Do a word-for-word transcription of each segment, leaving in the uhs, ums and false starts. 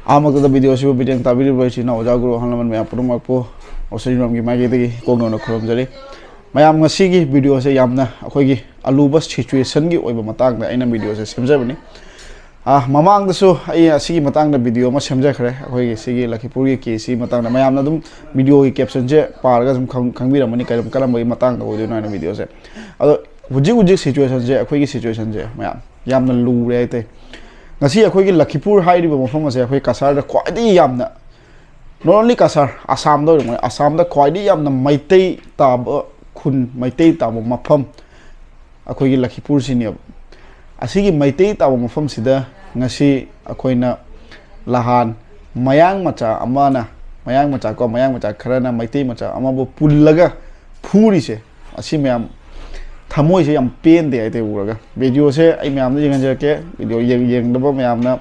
ꯑꯍꯥꯟꯕꯗ ꯚꯤꯗꯤꯑꯣ ꯑꯁꯤꯕꯨ ꯃꯤꯠꯌꯦꯡ ꯇꯥꯕꯤꯔꯤꯕ ꯏꯆꯤꯟ ꯏꯅꯥꯎ ꯑꯣꯖꯥ ꯒꯨꯔꯨ ꯑꯍꯜ ꯂꯃꯟ ꯃꯌꯥꯝ ꯄꯨꯝꯅꯃꯛꯄꯨ ꯑꯣꯁꯤꯟ ꯔꯣꯝꯒꯤ ꯃꯥꯏꯀꯩꯗꯒꯤ ꯀꯣꯛꯅꯅ ꯈꯨꯔꯨꯝꯖꯔꯤ꯫ ꯃꯌꯥꯝ, ꯉꯁꯤꯒꯤ ꯚꯤꯗꯤꯑꯣꯁꯦ ꯌꯥꯝꯅ ꯑꯩꯈꯣꯏꯒꯤ ꯑꯂꯨꯕ ꯁꯤꯆꯨꯋꯦꯁꯟꯒꯤ ꯑꯣꯏꯕ ꯃꯇꯥꯡꯗ ꯑꯩꯅ ꯚꯤꯗꯤꯑꯣꯁꯦ ꯁꯦꯝꯖꯕꯅꯤ꯫ ꯑ, ꯃꯃꯥꯡꯗꯁꯨ ꯑꯩ ꯑꯁꯤꯒꯤ ꯃꯇꯥꯡꯗ ꯚꯤꯗꯤꯑꯣ ꯑꯃ ꯁꯦꯝꯖꯈ꯭ꯔꯦ, ꯑꯩꯈꯣꯏꯒꯤ ꯁꯤꯒꯤ ꯂꯈꯤꯄꯨꯔꯒꯤ ꯀꯦꯁꯁꯤꯒꯤ ꯃꯇꯥꯡꯗ꯫ ꯃꯌꯥꯝꯅ ꯑꯗꯨꯝ ꯚꯤꯗꯤꯑꯣꯒꯤ ꯀꯦꯞꯁꯟꯁꯦ ꯄꯥꯔꯒ ꯁꯨꯝ ꯈꯪ-, ꯈꯪꯕꯤꯔꯝꯃꯅꯤ ꯀꯔꯝ-, ꯀꯔꯝꯕꯒꯤ ꯃꯇꯥꯡꯗ ꯑꯣꯏꯗꯣꯏꯅꯣ ꯍꯥꯏꯅ ꯚꯤꯗꯤꯑꯣꯁꯦ꯫ ꯑꯗꯣ ꯍꯧꯖꯤꯛ ꯍꯧꯖꯤꯛ ꯁꯤꯆꯨꯋꯦꯁꯟꯁꯦ, ꯑꯩꯈꯣꯏꯒꯤ ꯁꯤꯆꯨꯋꯦꯁꯟꯁꯦ ꯃꯌꯥꯝ ꯌꯥꯝꯅ ꯂꯨꯔꯦ ꯍꯥꯏꯇꯥꯔꯦ꯫ ꯉꯁꯤ ꯑꯩꯈꯣꯏꯒꯤ ꯂꯈꯤꯄꯨꯔ ꯍꯥꯏꯔꯤꯕ ꯃꯐꯝ ꯑꯁꯦ ꯑꯩꯈꯣꯏ ꯀꯁꯥꯔꯗ ꯈ꯭ꯋꯥꯏꯗꯒꯤ ꯌꯥꯝꯅ, not only ꯀꯁꯥꯔ, ꯑꯁꯥꯝꯗ ꯑꯣꯏꯔꯝꯒꯅꯤ, ꯑꯁꯥꯝꯗ ꯈ꯭ꯋꯥꯏꯗꯒꯤ ꯌꯥꯝꯅ ꯃꯩꯇꯩ ꯇꯥꯕ ꯈꯨꯟ, ꯃꯩꯇꯩ ꯇꯥꯕ ꯃꯐꯝ ꯑꯩꯈꯣꯏꯒꯤ ꯂꯈꯤꯄꯨꯔꯁꯤꯅꯦꯕ꯫ ꯑꯁꯤꯒꯤ ꯃꯩꯇꯩ ꯇꯥꯕ ꯃꯐꯝꯁꯤꯗ ꯉꯁꯤ ꯑꯩꯈꯣꯏꯅ ꯂꯍꯥꯟ ꯃꯌꯥꯡ ꯃꯆꯥ ꯑꯃꯅ, ꯃꯌꯥꯡ ꯃꯆꯥ ꯀꯣ, ꯃꯌꯥꯡ ꯃꯆꯥ ꯈꯔꯅ ꯃꯩꯇꯩ ꯃꯆꯥ ꯑꯃꯕꯨ ꯄꯨꯜꯂꯒ ꯐꯨꯔꯤꯁꯦ, ꯑꯁꯤ ꯃꯌꯥꯝ ꯊꯃꯣꯏꯁꯦ ꯌꯥꯝ ꯄꯦꯟꯗꯦ ꯍꯥꯏꯇꯥꯔꯦ ꯎꯔꯒ꯫ ꯚꯤꯗꯤꯑꯣꯁꯦ ꯑꯩ ꯃꯌꯥꯝꯗ ꯌꯦꯡꯍꯟꯖꯔꯛꯀꯦ꯫ ꯚꯤꯗꯤꯑꯣ ꯌꯦꯡ-, ꯌꯦꯡꯗꯕ ꯃꯌꯥꯝꯅ,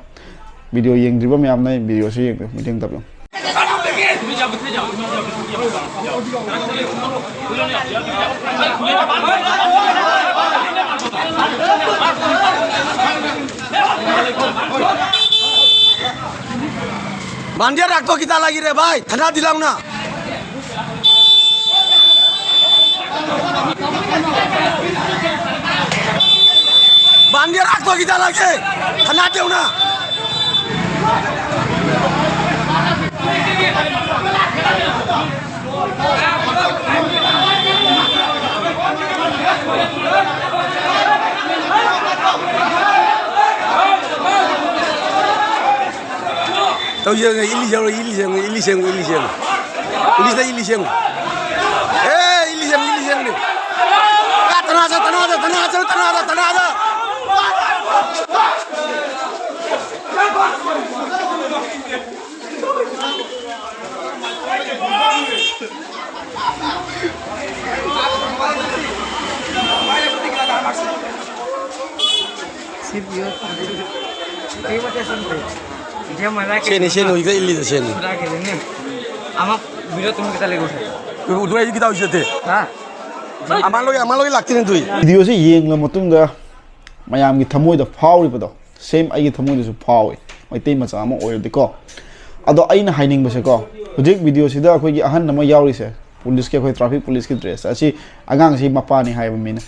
ꯚꯤꯗꯤꯑꯣ ꯌꯦꯡꯗ꯭ꯔꯤꯕ ꯃꯌꯥꯝꯅ ꯚꯤꯗꯤꯑꯣꯁꯦ ꯌꯦꯡꯕꯤꯌꯨ, ꯃꯇꯦꯡ ꯇꯧꯕꯤꯌꯨ꯫ बांडिया रख तो कितना लगी रे भाई, थाना दिलाओ ना। बांडिया रख तो कितना लगे, थाना दो ना। ꯇꯧ ꯌꯦꯡꯉꯦ, ꯏꯜꯂꯤ ꯁꯦꯡꯉꯨ, ꯏꯜꯂꯤ ꯁꯦꯡꯉꯨ, ꯏꯜꯂꯤ ꯁꯦꯡꯉꯨ, ꯏꯜꯂꯤ ꯁꯦꯡꯉꯨ꯫ ꯏꯜꯂꯤꯁꯤꯗ ꯏꯜꯂꯤ ꯁꯦꯡꯉꯨ꯫ ꯑꯦ, ꯏꯜꯂꯤ ꯁꯦꯡꯉꯨ, ꯏꯜꯂꯤ ꯁꯦꯡꯉꯨ꯫ ꯑ, ꯇꯅꯥꯗ, ꯇꯅꯥꯗ, ꯇꯅꯥꯗ, ꯇꯅꯥꯗ, ꯇꯅꯥꯗ꯫ ꯁꯦꯅꯤ, ꯁꯦꯅꯤ, ꯍꯧꯖꯤꯛꯇ ꯏꯜꯂꯤꯗ ꯁꯦꯅꯤ꯫ ꯑꯃ video ꯇꯨꯝ ꯈꯤꯇ ꯂꯩꯒꯣ꯫ ꯎꯗ꯭ꯔꯣ ꯑꯩ ꯈꯤꯇ ꯍꯧꯖꯤꯛ ꯆꯠꯇꯦ꯫ ꯍꯥ? ꯑꯃ ꯂꯣꯏ, ꯑꯃ ꯂꯣꯏ ꯂꯥꯛꯇꯦꯅꯦ ꯇꯨꯏ꯫ ꯚꯤꯗꯤꯑꯣꯁꯤ ꯌꯦꯡꯂ ꯃꯇꯨꯡꯗ ꯃꯌꯥꯝꯒꯤ ꯊꯃꯣꯏꯗ ꯐꯥꯎꯔꯤꯕꯗꯣ, same ꯑꯩꯒꯤ ꯊꯃꯣꯏꯗꯁꯨ ꯐꯥꯎꯏ꯫ ꯃꯩꯇꯩ ꯃꯆꯥ ꯑꯃ ꯑꯣꯏꯔꯗꯤꯀꯣ꯫ ꯑꯗꯣ ꯑꯩꯅ ꯍꯥꯏꯅꯤꯡꯕꯁꯦꯀꯣ, ꯍꯧꯖꯤꯛ ꯚꯤꯗꯤꯑꯣꯁꯤꯗ ꯑꯩꯈꯣꯏꯒꯤ ꯑꯍꯟ ꯑꯃ ꯌꯥꯎꯔꯤꯁꯦ, ꯄꯨꯂꯤꯁꯀꯤ, ꯑꯩꯈꯣꯏ ꯇ꯭ꯔꯥꯐꯤꯛ ꯄꯨꯂꯤꯁꯀꯤ ꯗ꯭ꯔꯦꯁ ꯑꯁꯤ, ꯑꯉꯥꯡꯁꯤ ꯃꯄꯥꯅꯤ ꯍꯥꯏꯕ ꯃꯤꯅ꯫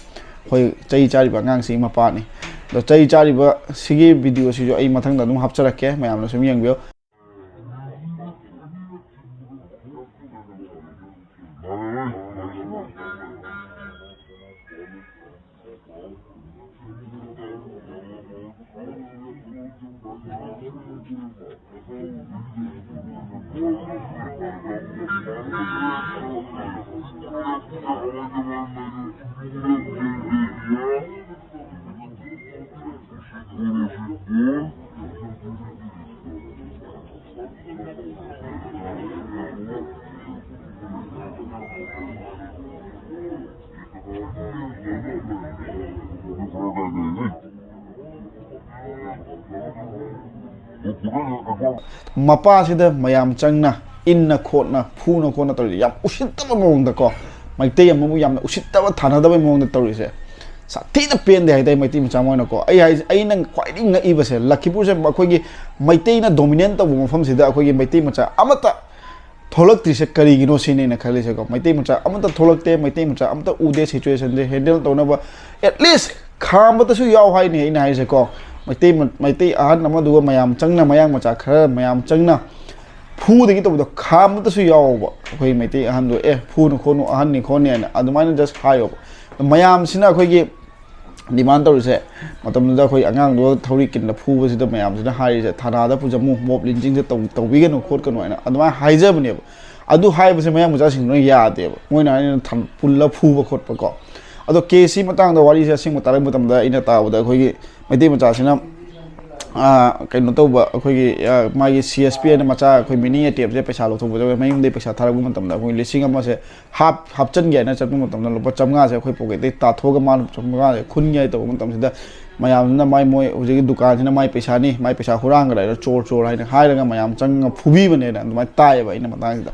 ꯑꯩꯈꯣꯏ ꯆꯩ ꯆꯥꯔꯤꯕ ꯑꯉꯥꯡꯁꯤ ꯃꯄꯥꯅꯤ꯫ ꯑꯗꯣ ꯆꯩ ꯆꯥꯔꯤꯕ ꯁꯤꯒꯤ ꯚꯤꯗꯤꯑꯣꯁꯤꯁꯨ ꯑꯩ ꯃꯊꯪꯗ ꯑꯗꯨꯝ ꯍꯥꯞꯆꯔꯛꯀꯦ, ꯃꯌꯥꯝꯅ ꯁꯨꯝ ꯌꯦꯡꯕꯤꯌꯨ꯫ ꯃꯄꯥꯁꯤꯗ ꯃꯌꯥꯝ ꯆꯪꯅ ꯏꯟꯅ ꯈꯣꯠꯅ, ꯐꯨꯅ ꯈꯣꯠꯅ ꯇꯧꯔꯤꯁꯦ ꯌꯥꯝ ꯎꯁꯤꯠꯇꯕ ꯃꯑꯣꯡꯗꯀꯣ, ꯃꯩꯇꯩ ꯑꯃꯕꯨ ꯌꯥꯝꯅ ꯎꯁꯤꯠꯇꯕ, ꯊꯥꯅꯗꯕꯩ ꯃꯑꯣꯡꯗ ꯇꯧꯔꯤꯁꯦ ꯁꯥꯊꯤꯅ ꯄꯦꯟꯗꯦ ꯍꯥꯏꯇꯥꯔꯦ ꯃꯩꯇꯩ ꯃꯆꯥ ꯃꯣꯏꯅꯀꯣ꯫ ꯑꯩ ꯍꯥꯏꯁꯦ, ꯑꯩꯅ ꯈ꯭ꯋꯥꯏꯗꯒꯤ ꯉꯛꯏꯕꯁꯦ, ꯂꯈꯤꯄꯨꯔꯁꯦ ꯑꯩꯈꯣꯏꯒꯤ ꯃꯩꯇꯩꯅ ꯗꯣꯃꯤꯅꯦꯠ ꯇꯧꯕ ꯃꯐꯝꯁꯤꯗ ꯑꯩꯈꯣꯏꯒꯤ ꯃꯩꯇꯩ ꯃꯆꯥ ꯑꯃꯠꯇ ꯊꯣꯛꯂꯛꯇ꯭ꯔꯤꯁꯦ ꯀꯔꯤꯒꯤꯅꯣ ꯁꯤꯅꯤ ꯑꯩꯅ ꯈꯜꯂꯤꯁꯦꯀꯣ꯫ ꯃꯩꯇꯩ ꯃꯆꯥ ꯑꯃꯠꯇ ꯊꯣꯛꯂꯛꯇꯦ, ꯃꯩꯇꯩ ꯃꯆꯥ ꯑꯃꯠꯇ ꯎꯗꯦ, ꯁꯤꯆꯨꯋꯦꯁꯟꯁꯦ ꯍꯦꯟꯗꯜ ꯇꯧꯅꯕ꯫ ꯑꯦꯠꯂꯤꯁ ꯈꯥꯝꯕꯗꯁꯨ ꯌꯥꯎ ꯍꯥꯏꯅꯤ ꯑꯩꯅ ꯍꯥꯏꯁꯦꯀꯣ꯫ ꯃꯩꯇꯩ ꯃ-, ꯃꯩꯇꯩ ꯑꯍꯟ ꯑꯃꯗꯨꯒ ꯃꯌꯥꯝ ꯆꯪꯅ, ꯃꯌꯥꯡ ꯃꯆꯥ ꯈꯔ ꯃꯌꯥꯝ ꯆꯪꯅ ꯐꯨꯗꯒꯤ ꯇꯧꯕꯗꯣ, ꯈꯥꯝꯕꯗꯁꯨ ꯌꯥꯎꯕ ꯑꯩꯈꯣꯏ ꯃꯩꯇꯩ ꯑꯍꯟꯗꯣ, "ꯑꯦ, ꯐꯨꯅꯨ ꯈꯣꯠꯅꯨ, ꯑꯍꯟꯅꯤ ꯈꯣꯠꯅꯤ" ꯍꯥꯏꯅ ꯑꯗꯨꯃꯥꯏꯅ ꯖꯁ ꯍꯥꯏꯌꯣꯕ꯫ ꯃꯌꯥꯝꯁꯤꯅ ꯑꯩꯈꯣꯏꯒꯤ ꯗꯤꯃꯥꯟ ꯇꯧꯔꯤꯁꯦ, ꯃꯇꯝꯗꯨꯗ ꯑꯩꯈꯣꯏ ꯑꯉꯥꯡꯗꯣ ꯊꯧꯔꯤ ꯀꯤꯟꯗ ꯐꯨꯕꯁꯤꯗ ꯃꯌꯥꯝꯁꯤꯅ ꯍꯥꯏꯔꯤꯁꯦ, "ꯊꯥꯅꯥꯗ ꯄꯨꯁꯤꯜꯂꯝꯃꯨ, ꯃꯣꯕ ꯂꯤꯟꯆꯤꯡꯁꯦ ꯇꯧ-, ꯇꯧꯕꯤꯒꯅꯨ ꯈꯣꯠꯀꯅꯨ" ꯍꯥꯏꯅ ꯑꯗꯨꯃꯥꯏꯅ ꯍꯥꯏꯖꯕꯅꯦꯕ꯫ ꯑꯗꯨ ꯍꯥꯏꯕꯁꯦ ꯃꯌꯥꯡ ꯃꯆꯥꯁꯤꯡꯗꯨꯅ ꯌꯥꯗꯦꯕ, ꯃꯣꯏꯅ ꯍꯥꯏꯅ ꯊꯝ-, ꯄꯨꯜꯂ ꯐꯨꯕ ꯈꯣꯠꯄ ꯀꯣ꯫ ꯑꯗꯣ ꯀꯦꯁꯁꯤ ꯃꯇꯥꯡꯗ ꯋꯥꯔꯤꯁꯦ ꯑꯁꯦꯡꯕ ꯇꯥꯔꯛꯄ ꯃꯇꯝꯗ ꯑꯩꯅ ꯇꯥꯕꯗ ꯑꯩꯈꯣꯏꯒꯤ ꯃꯩꯇꯩ ꯃꯆꯥꯁꯤꯅ, ꯑꯥ, ꯀꯩꯅꯣ ꯇꯧꯕ, ꯑꯩꯈꯣꯏꯒꯤ, ꯑꯥ, ꯃꯥꯒꯤ ꯁꯤ ꯑꯦꯁ ꯄꯤ ꯍꯥꯏꯅ ꯃꯆꯥ ꯑꯩꯈꯣꯏ ꯃꯤꯅꯤ ꯑꯦ ꯇꯤ ꯑꯦꯝꯁꯦ ꯄꯩꯁꯥ ꯂꯧꯊꯣꯛꯄ ꯆꯠꯄ, ꯃꯌꯨꯝꯗꯒꯤ ꯄꯩꯁꯥ ꯊꯥꯔꯛꯄ ꯃꯇꯝꯗ ꯑꯩꯈꯣꯏ ꯂꯤꯁꯤꯡ ꯑꯃꯁꯦ ꯍꯥꯞ-, ꯍꯥꯞꯆꯤꯟꯒꯦ ꯍꯥꯏꯅ ꯆꯠꯄ ꯃꯇꯝꯗ ꯂꯨꯄꯥ ꯆꯥꯝꯃꯉꯥꯁꯦ ꯑꯩꯈꯣꯏ ꯄꯣꯀꯦꯠꯇꯒꯤ ꯇꯥꯊꯣꯛꯑꯒ ꯃꯥꯅ ꯆꯥꯝꯃꯉꯥꯁꯦ ꯈꯨꯟꯒꯦ ꯍꯥꯏꯅ ꯇꯧꯕ ꯃꯇꯝꯁꯤꯗ ꯃꯌꯥꯝꯁꯤꯅ ꯃꯥꯏ, ꯃꯣꯏ ꯍꯧꯖꯤꯛꯀꯤ ꯗꯨꯀꯥꯟꯁꯤꯅ ꯃꯥꯏ ꯄꯩꯁꯥꯅꯤ, ꯃꯥꯏ ꯄꯩꯁꯥ ꯍꯨꯔꯥꯟꯈ꯭ꯔꯦ ꯍꯥꯏꯅ, "ꯆꯣꯔ, ꯆꯣꯔ" ꯍꯥꯏꯅ ꯍꯥꯏꯔꯒ ꯃꯌꯥꯝ ꯆꯪꯉꯒ ꯐꯨꯕꯤꯕꯅꯦꯅ ꯑꯗꯨꯃꯥꯏꯅ ꯇꯥꯏꯌꯦꯕ ꯑꯩꯅ ꯃꯇꯥꯡꯁꯤꯗ꯫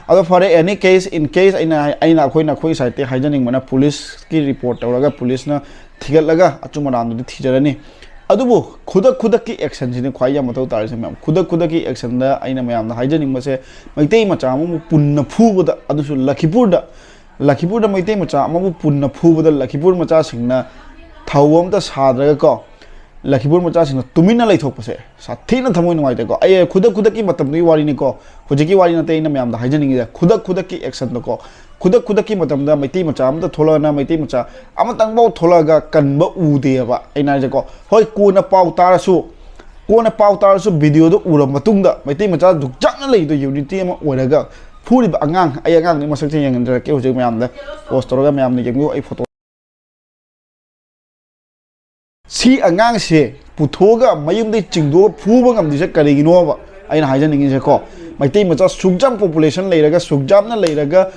ꯑꯗꯣ ꯐꯔꯦ, any case, in case ꯑꯩꯅ ꯍꯥꯏ-, ꯑꯩꯅ, ꯑꯩꯈꯣꯏꯅ, ꯑꯩꯈꯣꯏꯒꯤ ꯁꯥꯏꯠꯇꯒꯤ ꯍꯥꯏꯖꯅꯤꯡꯕꯅ ꯄꯨꯂꯤꯁꯀꯤ ꯔꯤꯄꯣꯔꯠ ꯇꯧꯔꯒ ꯄꯨꯂꯤꯁꯅ ꯊꯤꯒꯠꯂꯒ ꯑꯆꯨꯝ ꯑꯔꯥꯟꯗꯨꯗꯤ ꯊꯤꯖꯔꯅꯤ꯫ ꯑꯗꯨꯕꯨ ꯈꯨꯗꯛ ꯈꯨꯗꯛꯀꯤ ꯑꯦꯛꯁꯟꯁꯤꯅꯤ ꯈ꯭ꯋꯥꯏ ꯌꯥꯝ ꯃꯊꯧ ꯇꯥꯔꯤꯁꯦ ꯃꯌꯥꯝ꯫ ꯈꯨꯗꯛ ꯈꯨꯗꯛꯀꯤ ꯑꯦꯛꯁꯟꯗ ꯑꯩꯅ ꯃꯌꯥꯝꯗ ꯍꯥꯏꯖꯅꯤꯡꯕꯁꯦ, ꯃꯩꯇꯩ ꯃꯆꯥ ꯑꯃꯕꯨ ꯄꯨꯟꯅ ꯐꯨꯕꯗ, ꯑꯗꯨꯁꯨ ꯂꯈꯤꯄꯨꯔꯗ, ꯂꯈꯤꯄꯨꯔꯗ ꯃꯩꯇꯩ ꯃꯆꯥ ꯑꯃꯕꯨ ꯄꯨꯟꯅ ꯐꯨꯕꯗ ꯂꯈꯤꯄꯨꯔ ꯃꯆꯥꯁꯤꯡꯅ ꯊꯧ ꯑꯝꯇ ꯁꯥꯗ꯭ꯔꯒꯀꯣ, ꯂꯈꯤꯄꯨꯔ ꯃꯆꯥꯁꯤꯡꯅ ꯇꯨꯃꯤꯟꯅ ꯂꯩꯊꯣꯛꯄꯁꯦ ꯁꯥꯊꯤꯅ ꯊꯃꯣꯏ ꯅꯨꯡꯉꯥꯏꯇꯦꯀꯣ꯫ ꯑꯩ ꯈꯨꯗꯛ ꯈꯨꯗꯛꯀꯤ ꯃꯇꯝꯗꯨꯒꯤ ꯋꯥꯔꯤꯅꯤꯀꯣ, ꯍꯧꯖꯤꯛꯀꯤ ꯋꯥꯔꯤ ꯅꯠꯇꯦ꯫ ꯑꯩꯅ ꯃꯌꯥꯝꯗ ꯍꯥꯏꯖꯅꯤꯡꯉꯤꯁꯦ ꯈꯨꯗꯛ ꯈꯨꯗꯛꯀꯤ ꯑꯦꯛꯁꯟꯗꯀꯣ, ꯈꯨꯗꯛ ꯈꯨꯗꯛꯀꯤ ꯃꯇꯝꯗ ꯃꯩꯇꯩ ꯃꯆꯥ ꯑꯃꯇ ꯊꯣꯛꯂꯛꯑꯅ ꯃꯩꯇꯩ ꯃꯆꯥ ꯑꯃꯇꯪꯐꯥꯎ ꯊꯣꯛꯂꯛꯑꯒ ꯀꯟꯕ ꯎꯗꯦꯕ꯫ ꯑꯩꯅ ꯍꯥꯏꯁꯦꯀꯣ, ꯍꯣꯏ, ꯀꯣꯟꯅ ꯄꯥꯎ ꯇꯥꯔꯁꯨ, ꯀꯣꯟꯅ ꯄꯥꯎ ꯇꯥꯔꯁꯨ ꯚꯤꯗꯤꯑꯣꯗꯣ ꯎꯔꯕ ꯃꯇꯨꯡꯗ ꯃꯩꯇꯩ ꯃꯆꯥ ꯗꯨꯛꯆꯥꯛꯅ ꯂꯩꯗꯣ ꯌꯨꯅꯤꯇꯤ ꯑꯃ ꯑꯣꯏꯔꯒ ꯐꯨꯔꯤꯕ ꯑꯉꯥꯡ, ꯑꯩ ꯑꯉꯥꯡꯗꯤ ꯃꯁꯛꯁꯦ ꯌꯦꯡꯍꯟꯖꯔꯛꯀꯦ ꯍꯧꯖꯤꯛ ꯃꯌꯥꯝꯗ ꯄꯣꯁ ꯇꯧꯔꯒ ꯃꯌꯥꯝꯅ ꯌꯦꯡꯕꯤꯌꯨ ꯑꯩ ꯐꯣꯇꯣ꯫ ꯁꯤ ꯑꯉꯥꯡꯁꯦ ꯄꯨꯊꯣꯛꯑꯒ ꯃꯌꯨꯝꯗꯒꯤ ꯆꯤꯡꯗꯣꯛꯑꯒ ꯐꯨꯕ ꯉꯝꯗ꯭ꯔꯤꯁꯦ ꯀꯔꯤꯒꯤꯅꯣꯕ? ꯑꯩꯅ ꯍꯥꯏꯖꯅꯤꯡꯉꯤꯁꯦꯀꯣ, ꯃꯩꯇꯩ ꯃꯆꯥ ꯁꯨꯛ ꯌꯥꯝ ꯄꯣꯄꯨꯂꯦꯁꯟ ꯂꯩꯔꯒ, ꯁꯨꯛ ꯌꯥꯝꯅ ꯂꯩꯔꯒ,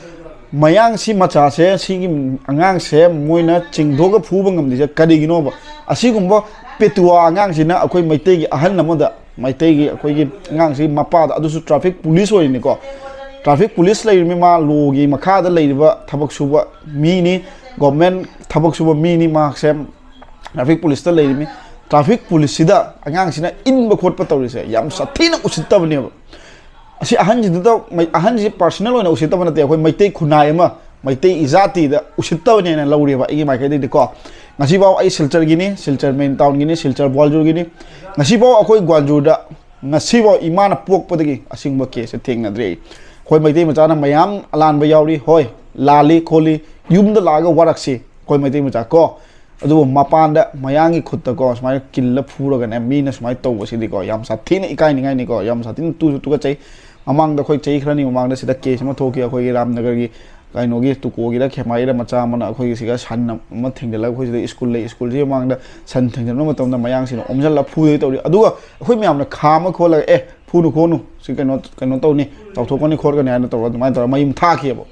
ꯃꯌꯥꯡꯁꯤ ꯃꯆꯥꯁꯦ, ꯁꯤꯒꯤ ꯑꯉꯥꯡꯁꯦ ꯃꯣꯏꯅ ꯆꯤꯡꯗꯣꯛꯑꯒ ꯐꯨꯕ ꯉꯝꯗ꯭ꯔꯤꯁꯦ ꯀꯔꯤꯒꯤꯅꯣꯕ? ꯑꯁꯤꯒꯨꯝꯕ ꯄꯦꯇꯨꯋꯥ ꯑꯉꯥꯡꯁꯤꯅ ꯑꯩꯈꯣꯏ ꯃꯩꯇꯩꯒꯤ ꯑꯍꯜ ꯑꯃꯗ, ꯃꯩꯇꯩꯒꯤ ꯑꯩꯈꯣꯏꯒꯤ ꯑꯉꯥꯡꯁꯤ ꯃꯄꯥꯗ, ꯑꯗꯨꯁꯨ ꯇ꯭ꯔꯥꯐꯤꯛ ꯄꯨꯂꯤꯁ ꯑꯣꯏꯔꯤꯅꯤꯀꯣ, ꯇ꯭ꯔꯥꯐꯤꯛ ꯄꯨꯂꯤꯁ ꯂꯩꯔꯤꯕ ꯃꯥ ꯂꯣꯒꯤ ꯃꯈꯥꯗ ꯂꯩꯔꯤꯕ ꯊꯕꯛ ꯁꯨꯕ ꯃꯤꯅꯤ, ꯒꯣꯔꯃꯦꯟ ꯊꯕꯛ ꯁꯨꯕ ꯃꯤꯅꯤ ꯃꯍꯥꯛꯁꯦ꯫ ꯇ꯭ꯔꯥꯐꯤꯛ ꯄꯨꯂꯤꯁꯇ ꯂꯩꯔꯤꯃꯤ꯫ ꯇ꯭ꯔꯥꯐꯤꯛ ꯄꯨꯂꯤꯁꯁꯤꯗ ꯑꯉꯥꯡꯁꯤꯅ ꯏꯟꯕ ꯈꯣꯠꯄ ꯇꯧꯔꯤꯁꯦ ꯌꯥꯝ ꯁꯥꯊꯤꯅ ꯎꯁꯤꯠꯇꯕꯅꯦꯕ꯫ ꯑꯁꯤ ꯑꯍꯟꯁꯤꯗꯨꯗ ꯃꯩ-, ꯑꯍꯟꯁꯤ ꯄꯥꯔꯁꯣꯅꯦꯜ ꯑꯣꯏꯅ ꯎꯁꯤꯠꯇꯕ ꯅꯠꯇꯦ, ꯑꯩꯈꯣꯏ ꯃꯩꯇꯩ ꯈꯨꯟꯅꯥꯏ ꯑꯃ, ꯃꯩꯇꯩ ꯏꯖꯥꯇꯤꯗ ꯎꯁꯤꯠꯇꯕꯅꯦꯅ ꯂꯧꯔꯦꯕ ꯑꯩꯒꯤ ꯃꯥꯏꯀꯩꯗꯒꯤꯗꯤꯀꯣ꯫ ꯉꯁꯤꯐꯥꯎ ꯑꯩ ꯁꯤꯜꯆꯔꯒꯤꯅꯤ, ꯁꯤꯜꯆꯔ ꯃꯦꯟ ꯇꯥꯎꯟꯒꯤꯅꯤ, ꯁꯤꯜꯆꯔ ꯒ꯭ꯋꯥꯜꯖꯨꯔꯒꯤꯅꯤ꯫ ꯉꯁꯤꯐꯥꯎ ꯑꯩꯈꯣꯏ ꯒ꯭ꯋꯥꯜꯖꯨꯔꯗ, ꯉꯁꯤꯐꯥꯎ ꯏꯃꯥꯅ ꯄꯣꯛꯄꯗꯒꯤ ꯑꯁꯤꯒꯨꯝꯕ ꯀꯦꯁꯁꯦ ꯊꯦꯡꯅꯗ꯭ꯔꯤ ꯑꯩ꯫ ꯑꯩꯈꯣꯏ ꯃꯩꯇꯩ ꯃꯆꯥꯅ ꯃꯌꯥꯝ ꯑꯂꯥꯟꯕ ꯌꯥꯎꯔꯤ, ꯍꯣꯏ, ꯂꯥꯜꯂꯤ ꯈꯣꯠꯂꯤ, ꯌꯨꯝꯗ ꯂꯥꯛꯑꯒ ꯋꯥꯔꯛꯁꯤ ꯑꯩꯈꯣꯏ ꯃꯩꯇꯩ ꯃꯆꯥ ꯀꯣ꯫ ꯑꯗꯨꯕꯨ ꯃꯄꯥꯟꯗ ꯃꯌꯥꯡꯒꯤ ꯈꯨꯠꯇꯀꯣ ꯁꯨꯃꯥꯏꯅ ꯀꯤꯜꯂ ꯐꯨꯔꯒꯅꯦ ꯃꯤꯅ ꯁꯨꯃꯥꯏꯅ ꯇꯧꯕꯁꯤꯗꯤꯀꯣ ꯌꯥꯝ ꯁꯥꯊꯤꯅ ꯏꯀꯥꯏꯅꯤꯡꯉꯥꯏꯅꯤꯀꯣ, ꯌꯥꯝ ꯁꯥꯊꯤꯅ ꯇꯨꯁꯨ ꯇꯨꯀꯠꯆꯩ꯫ ꯃꯃꯥꯡꯗ ꯑꯩꯈꯣꯏ ꯆꯍꯤ ꯈꯔꯅꯤ ꯃꯃꯥꯡꯗ ꯁꯤꯗ ꯀꯦꯁ ꯑꯃ ꯊꯣꯛꯈꯤ ꯑꯩꯈꯣꯏꯒꯤ ꯔꯥꯝꯅꯒꯔꯒꯤ ꯀꯩꯅꯣꯒꯤ ꯇꯨꯀꯣꯒꯤꯔ ꯈꯦꯃꯥꯏꯔ ꯃꯆꯥ ꯑꯃꯅ ꯑꯩꯈꯣꯏꯒꯤ ꯁꯤꯒ ꯁꯟ ꯑꯃ ꯊꯦꯡꯖꯤꯜꯂꯒ ꯑꯩꯈꯣꯏ ꯁꯤꯗ ꯁ꯭ꯀꯨꯜ ꯂꯩ, ꯁ꯭ꯀꯨꯜꯁꯤꯒꯤ ꯃꯃꯥꯡꯗ ꯁꯟ ꯊꯦꯡꯖꯤꯟꯕ ꯃꯇꯝꯗ ꯃꯌꯥꯡꯁꯤꯡꯅ ꯑꯣꯝꯁꯤꯜꯂꯒ ꯐꯨꯗꯣꯏ ꯇꯧꯔꯤ꯫ ꯑꯗꯨꯒ ꯑꯩꯈꯣꯏ ꯃꯌꯥꯝꯅ ꯈꯥꯝꯃ ꯈꯣꯠꯂꯒ ꯑꯦ ꯐꯨꯅꯨ ꯈꯣꯠꯅꯨ ꯁꯤ ꯀꯩꯅꯣ, ꯀꯩꯅꯣ ꯇꯧꯅꯤ, ꯆꯥꯎꯊꯣꯛꯀꯅꯤ ꯈꯣꯠꯀꯅꯤ ꯍꯥꯏꯅ ꯇꯧꯔꯒ ꯑꯗꯨꯃꯥꯏꯅ ꯇꯧꯔꯒ ꯃꯌꯨꯝ ꯊꯥꯈꯤꯑꯕ꯫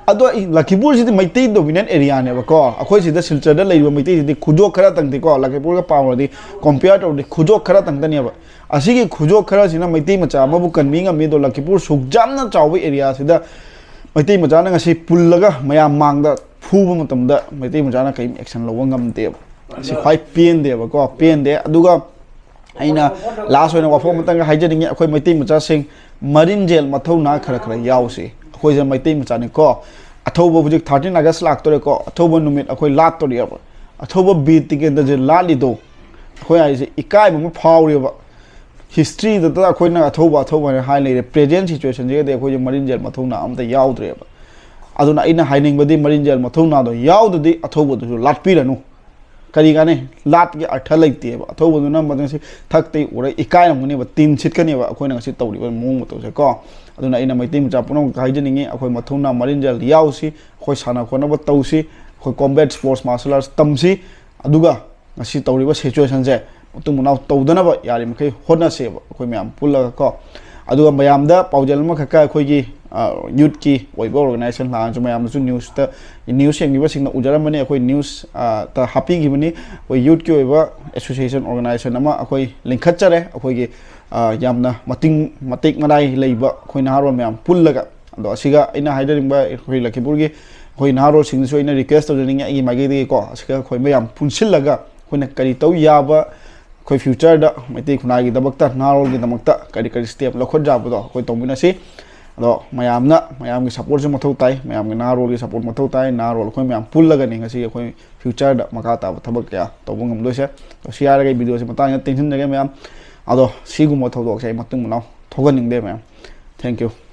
ꯑꯗꯣ ꯑꯩ ꯂꯈꯤꯄꯨꯔꯁꯤꯗꯤ ꯃꯩꯇꯩ ꯗꯣꯃꯤꯅꯦꯟ ꯑꯦꯔꯤꯌꯥꯅꯦꯕꯀꯣ꯫ ꯑꯩꯈꯣꯏ ꯁꯤꯗ ꯁꯤꯜꯆꯔꯗ ꯂꯩꯔꯤꯕ ꯃꯩꯇꯩꯁꯤꯗꯤ ꯈꯨꯖꯣꯛ ꯈꯔꯇꯪꯗꯤꯀꯣ, ꯂꯈꯤꯄꯨꯔꯒ ꯄꯥꯎꯔꯗꯤ ꯀꯣꯝꯄꯤꯌꯥꯔ ꯇꯧꯔꯗꯤ ꯈꯨꯖꯣꯛ ꯈꯔꯇꯪꯗꯅꯦꯕ꯫ ꯑꯁꯤꯒꯤ ꯈꯨꯖꯣꯛ ꯈꯔꯁꯤꯅ ꯃꯩꯇꯩ ꯃꯆꯥ ꯑꯃꯕꯨ ꯀꯟꯕꯤ ꯉꯝꯃꯤ꯫ ꯑꯗꯣ ꯂꯈꯤꯄꯨꯔ ꯁꯨꯛ ꯌꯥꯝꯅ ꯆꯥꯎꯕ ꯑꯦꯔꯤꯌꯥꯁꯤꯗ ꯃꯩꯇꯩ ꯃꯆꯥꯅ ꯉꯁꯤ ꯄꯨꯜꯂꯒ ꯃꯌꯥꯝ ꯃꯥꯡꯗ ꯐꯨꯕ ꯃꯇꯝꯗ ꯃꯩꯇꯩ ꯃꯆꯥꯅ ꯀꯔꯤꯝ ꯑꯦꯛꯁꯟ ꯂꯧꯕ ꯉꯝꯗꯦꯕ꯫ ꯁꯤ ꯈ꯭ꯋꯥꯏ ꯄꯦꯟꯗꯦꯕꯀꯣ, ꯄꯦꯟꯗꯦ꯫ ꯑꯗꯨꯒ ꯑꯩꯅ ꯂꯥꯁ ꯑꯣꯏꯅ ꯋꯥꯐꯝ ꯑꯃꯇꯪꯒ ꯍꯥꯏꯖꯅꯤꯡꯉꯤ, ꯑꯩꯈꯣꯏ ꯃꯩꯇꯩ ꯃꯆꯥꯁꯤꯡ ꯃꯔꯤꯟꯖꯦꯜ ꯃꯊꯧꯅꯥ ꯈꯔ ꯈꯔ ꯌꯥꯎꯁꯤ꯫ ꯑꯩꯈꯣꯏꯁꯦ ꯃꯩꯇꯩ ꯃꯆꯥꯅꯤꯀꯣ꯫ ꯑꯊꯧꯕ ꯍꯧꯖꯤꯛ ꯊꯥꯔꯇꯤꯟ ꯑꯥꯒꯁ ꯂꯥꯛꯇꯣꯔꯦꯀꯣ, ꯑꯊꯧꯕ ꯅꯨꯃꯤꯠ ꯑꯩꯈꯣꯏ ꯂꯥꯠꯇꯣꯔꯤꯑꯕ꯫ ꯑꯊꯧꯕ ꯕꯤꯔ ꯇꯤꯀꯦꯟꯗ꯭ꯔꯖꯤꯠ ꯂꯥꯠꯂꯤꯗꯣ ꯑꯩꯈꯣꯏ ꯍꯥꯏꯁꯦ ꯏꯀꯥꯏꯕ ꯑꯃ ꯐꯥꯎꯔꯤꯕ꯫ ꯍꯤꯁꯇ꯭ꯔꯤꯗꯇ ꯑꯩꯈꯣꯏꯅ ꯑꯊꯧꯕ ꯑꯊꯧꯕ ꯍꯥꯏꯅ ꯍꯥꯏ ꯂꯩꯔꯦ, ꯄ꯭ꯔꯦꯖꯦꯟ ꯁꯤꯆꯨꯋꯦꯁꯟꯁꯤꯒꯗꯤ ꯑꯩꯈꯣꯏꯁꯦ ꯃꯔꯤꯟꯖꯦꯜ ꯃꯊꯧꯅꯥ ꯑꯝꯇ ꯌꯥꯎꯗ꯭ꯔꯦꯕ꯫ ꯑꯗꯨꯅ ꯑꯩꯅ ꯍꯥꯏꯅꯤꯡꯕꯗꯤ ꯃꯔꯤꯟꯖꯦꯜ ꯃꯊꯧꯅꯥꯗꯣ ꯌꯥꯎꯗꯗꯤ ꯑꯊꯧꯕꯗꯨꯁꯨ ꯂꯥꯠꯄꯤꯔꯅꯨ꯫ ꯀꯔꯤ ꯀꯥꯟꯅꯩ? ꯂꯥꯠꯀꯤ ꯑꯔꯊ ꯂꯩꯇꯦꯕ꯫ ꯑꯊꯧꯕꯗꯨꯅ ꯃꯇꯝꯁꯤ ꯊꯛꯇꯩ ꯎꯔ ꯏꯀꯥꯏꯔꯝꯒꯅꯦꯕ, ꯇꯤꯟ ꯁꯤꯠꯀꯅꯦꯕ ꯑꯩꯈꯣꯏꯅ ꯉꯁꯤ ꯇꯧꯔꯤꯕ ꯃꯑꯣꯡ ꯃꯇꯧꯁꯦ ꯀꯣ꯫ ꯑꯗꯨꯅ ꯑꯩꯅ ꯃꯩꯇꯩ ꯃꯆꯥ ꯄꯨꯝꯅꯃꯛꯇ ꯍꯥꯏꯖꯅꯤꯡꯉꯤ, ꯑꯩꯈꯣꯏ ꯃꯊꯧꯅꯥ ꯃꯔꯤꯟꯖꯦꯜ ꯌꯥꯎꯁꯤ, ꯑꯩꯈꯣꯏ ꯁꯥꯟꯅ ꯈꯣꯠꯅꯕ ꯇꯧꯁꯤ, ꯑꯩꯈꯣꯏ ꯀꯣꯝꯕꯦꯠ ꯁ꯭ꯄꯣꯔꯠꯁ ꯃꯥꯔꯁꯦꯜ ꯑꯥꯔꯠꯁ ꯇꯝꯁꯤ꯫ ꯑꯗꯨꯒ ꯉꯁꯤ ꯇꯧꯔꯤꯕ ꯁꯤꯆꯨꯋꯦꯁꯟꯁꯦ ꯃꯇꯨꯡ ꯃꯅꯥꯎ ꯇꯧꯗꯅꯕ ꯌꯥꯔꯤꯃꯈꯩ ꯍꯣꯠꯅꯁꯦꯕ ꯑꯩꯈꯣꯏ ꯃꯌꯥꯝ ꯄꯨꯜꯂꯒ ꯀꯣ꯫ ꯑꯗꯨꯒ ꯃꯌꯥꯝꯗ ꯄꯥꯎꯖꯦꯜ ꯑꯃꯈꯛꯀ, ꯑꯩꯈꯣꯏꯒꯤ ꯌꯨꯠꯀꯤ ꯑꯣꯏꯕ ꯑꯣꯔꯒꯅꯥꯏꯖꯦꯁꯟ ꯂꯥꯛꯑꯁꯨ ꯃꯌꯥꯝꯅꯁꯨ ꯅ꯭ꯌꯨꯁꯇ, ꯅ꯭ꯌꯨꯁ ꯌꯦꯡꯕꯤꯕꯁꯤꯡꯅ ꯎꯖꯔꯝꯃꯅꯤ, ꯑꯩꯈꯣꯏ ꯅ꯭ꯌꯨꯁ ꯇ ꯍꯥꯞꯄꯤꯈꯤꯕꯅꯤ꯫ ꯑꯩꯈꯣꯏ ꯌꯨꯠꯀꯤ ꯑꯣꯏꯕ ꯑꯦꯁꯣꯁꯤꯌꯦꯁꯟ ꯑꯣꯔꯒꯅꯥꯏꯖꯦꯁꯟ ꯑꯃ ꯑꯩꯈꯣꯏ ꯂꯤꯡꯈꯠꯆꯔꯦ, ꯑꯩꯈꯣꯏꯒꯤ ꯌꯥꯝꯅ ꯃꯇꯤꯡ ꯃꯇꯤꯛ ꯃꯔꯥꯏ ꯂꯩꯕ ꯑꯩꯈꯣꯏ ꯅꯍꯥꯔꯣꯜ ꯃꯌꯥꯝ ꯄꯨꯜꯂꯒ꯫ ꯑꯗꯣ ꯑꯁꯤꯒ ꯑꯩꯅ ꯍꯥꯏꯖꯅꯤꯡꯕ ꯑꯩꯈꯣꯏ ꯂꯈꯤꯄꯨꯔꯒꯤ ꯑꯩꯈꯣꯏ ꯅꯍꯥꯔꯣꯜꯁꯤꯡꯗꯁꯨ ꯑꯩꯅ ꯔꯤꯀ꯭ꯋꯦꯁ ꯇꯧꯖꯅꯤꯡꯉꯤ, ꯑꯩꯒꯤ ꯃꯥꯏꯀꯩꯗꯒꯤꯀꯣ, ꯑꯁꯤꯒ ꯑꯩꯈꯣꯏ ꯃꯌꯥꯝ ꯄꯨꯟꯁꯤꯜꯂꯒ ꯑꯩꯈꯣꯏꯅ ꯀꯔꯤ ꯇꯧ ꯌꯥꯕ, ꯑꯩꯈꯣꯏ ꯐ꯭ꯌꯨꯆꯔꯗ ꯃꯩꯇꯩ ꯈꯨꯟꯅꯥꯏꯒꯤꯗꯃꯛꯇ, ꯅꯍꯥꯔꯣꯜꯒꯤꯗꯃꯛꯇ ꯀꯔꯤ ꯀꯔꯤ ꯁ꯭ꯇꯦꯞ ꯂꯧꯈꯠ ꯌꯥꯕꯗꯣ ꯑꯩꯈꯣꯏ ꯇꯧꯃꯤꯟꯅꯁꯤ꯫ ꯑꯗꯣ ꯃꯌꯥꯝꯅ, ꯃꯌꯥꯝꯒꯤ ꯁꯞꯄꯣꯔꯠꯁꯨ ꯃꯊꯧ ꯇꯥꯏ, ꯃꯌꯥꯝꯒꯤ ꯅꯍꯥꯔꯣꯜꯒꯤ ꯁꯞꯄꯣꯔꯠ ꯃꯊꯧ ꯇꯥꯏ꯫ ꯅꯍꯥꯔꯣꯜ ꯑꯩꯈꯣꯏ ꯃꯌꯥꯝ ꯄꯨꯜꯂꯒꯅꯤ ꯉꯁꯤ ꯑꯩꯈꯣꯏ ꯐ꯭ꯌꯨꯆꯔꯗ ꯃꯈꯥ ꯇꯥꯕ ꯊꯕꯛ ꯀꯌꯥ ꯇꯧꯕ ꯉꯝꯗꯣꯏꯁꯦ꯫ ꯑꯗꯣ ꯁꯤ ꯍꯥꯏꯔꯒ ꯑꯩ ꯚꯤꯗꯤꯑꯣꯁꯦ ꯃꯇꯥꯡꯁꯤꯗ ꯇꯦꯟꯁꯤꯟꯖꯒꯦ ꯃꯌꯥꯝ꯫ ꯑꯗꯣ ꯁꯤꯒꯨꯝꯕ ꯊꯧꯗꯣꯛꯁꯦ ꯑꯩ ꯃꯇꯨꯡ ꯃꯅꯥꯎ ꯊꯣꯛꯍꯟꯅꯤꯡꯗꯦ ꯃꯌꯥꯝ꯫ Thank you꯫